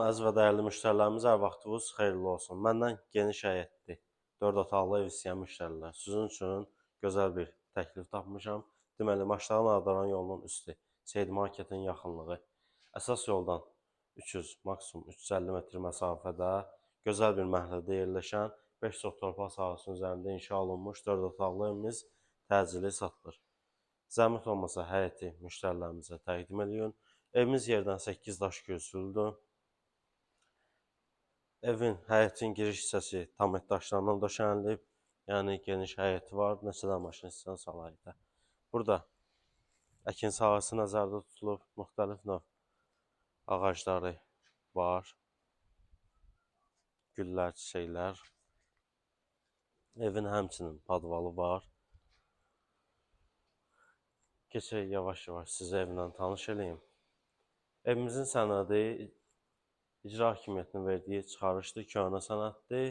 Salam əziz və dəyərli müştərilərimiz, hər vaxtınız xeyirli olsun. Məndən geniş həyətli, 4 otaqlı ev istəyən müştərilər, sizin üçün gözəl bir təklif tapmışam. Deməli, Maşdağın Ağdaran yolunun üstü, Seyid Marketin yaxınlığı, əsas yoldan 300, maksimum 350 metr məsafədə gözəl bir məhəllədə yerləşən 5 sot torpaq sahəsinin üzərində inşa olunmuş 4 otaqlı evimiz təcili satılır. Zəhmət olmasa həyəti müştərilərimizə təqdim eləyin. Evimiz yerdən 8 daş kürsülüdür. Evin, həyətin giriş hissəsi tam et daşlarından döşənilib. Yəni geniş həyəti var. Neçədən maşın istəyən sal həyətə. Burada əkin sahəsi nəzərdə tutulub. Müxtəlif növ ağacları var. Güllər, çiçəklər. Evin həmçinin podvalı var. Keçək yavaş-yavaş sizə evlə tanış eləyim. Evimizin sənədi İcra Hakimiyyətinin verdiyi çıxarışdır, köhnə sənəddir.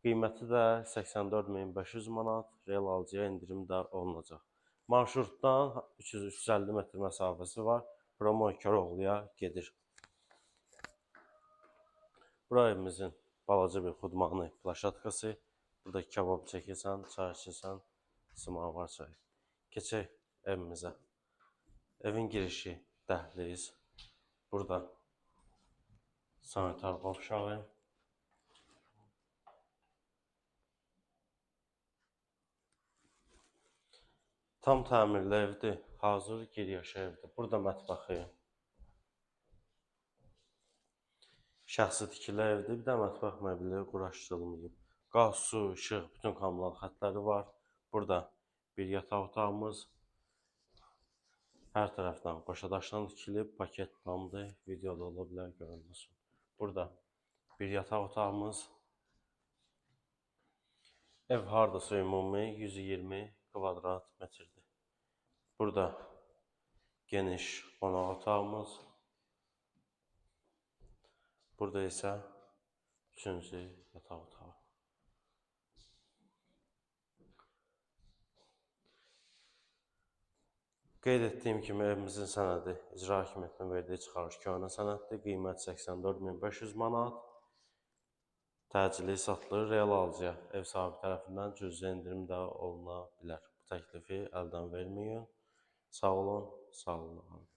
Qiyməti də 84.500 manat, real alıcıya endirim də olunacaq. Marşrutdan 300-350 metr məsafəsi var. Promoy Koroğluya gedir. Bura evimizin balaca bir xudmanı plaşatkası. Burada kebab çəkirsən, çay içirsən, semavar çayı. Keçək evimizə. Evin girişi dəhliz. Burada sanitar qovşağı. Tam təmirli evdir. Hazır gir yaşa evdir. Burada mətbəxi. Şəxsi tikili evdir. Bir də mətbəx mebeli quraşdırılmayıb. Qaz, su, işıq, bütün kommunal xətləri var. Burada bir yataq otağımız. Hər tərəfdən qoşa daşla tikilib, paket tamdır. Videoda ola bilər, görünməsin. Burada bir yataq otağımız. Ev hardasa ümumi 120 kvadrat metrdir. Burada geniş qonaq otağımız. Burada isə üçüncü yataq otağı. Qeyd etdiyim kimi evimizin sənədi İcra Hakimiyyətinin verdiyi çıxarış köhnə sənəddir. Qiymət 84.500 manat. Təcili satılır. Real alıcıya ev sahibi tərəfindən cüzi endirim də oluna bilər. Bu təklifi əldən verməyin. Sağ olun, sağ olun.